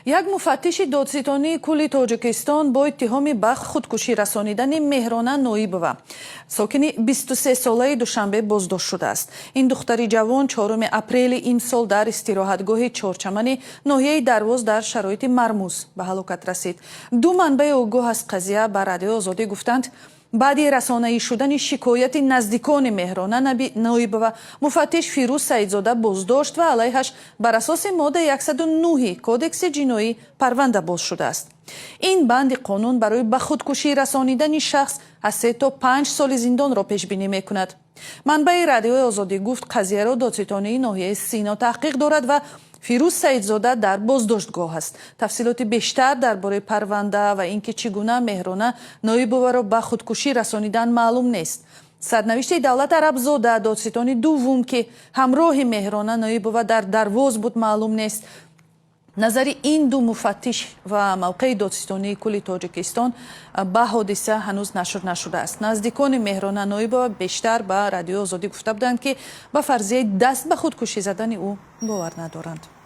Як муфаттиши Додситонии кулли Тоҷикистон бо иттиҳоми ба худкушӣ расонидани Меҳрона Ноибова, сокини 23-солаи Душанбе, боздошт шудааст. Ин духтари ҷавон 4 апрели имсол дар истироҳатгоҳи Чорчамани ноҳияи Дарвоз дар шароити мармуз ба ҳалокат расид. Ду манбаи огоҳ аз қазия ба Радиои Озодӣ гуфтанд, баъди расонаӣ шудани шикояти наздикони Меҳрона Ноибова муфаттиш Фирӯз Саидзода боздошт ва алайҳаш бар асоси моддаи 109 Кодекси ҷиноӣ парванда боз шудааст. Ин банди қонун барои ба худкушӣ расонидани шахс аз 3 то 5 соли зиндонро пешбинӣ мекунад. Манбаи Радиои Озодӣ гуфт, қазияро додситонии ноҳияи Сино таҳқиқ дорад ва Фирӯз Саидзода дар боздоштгоҳ аст. Тафсилоти бештар дар бораи парванда ва ин ки чӣ гуна Меҳрона Ноибоваро ба худкушӣ расонидан, маълум нест. Сарнавишти Давлат Арабзода, додситони дуввум, ки ҳамроҳи Меҳрона Ноибова дар Дарвоз буд, маълум нест. Назари ин ду муфаттиш ва мавқеи Додситонии кулли Тоҷикистон ба ҳодиса ҳанӯз нашр нашудааст. Наздикони Меҳрона Ноибова бештар ба Радиои Озодӣ гуфта буданд, ки ба фарзияи даст ба худкушӣ задани ӯ бовар надоранд.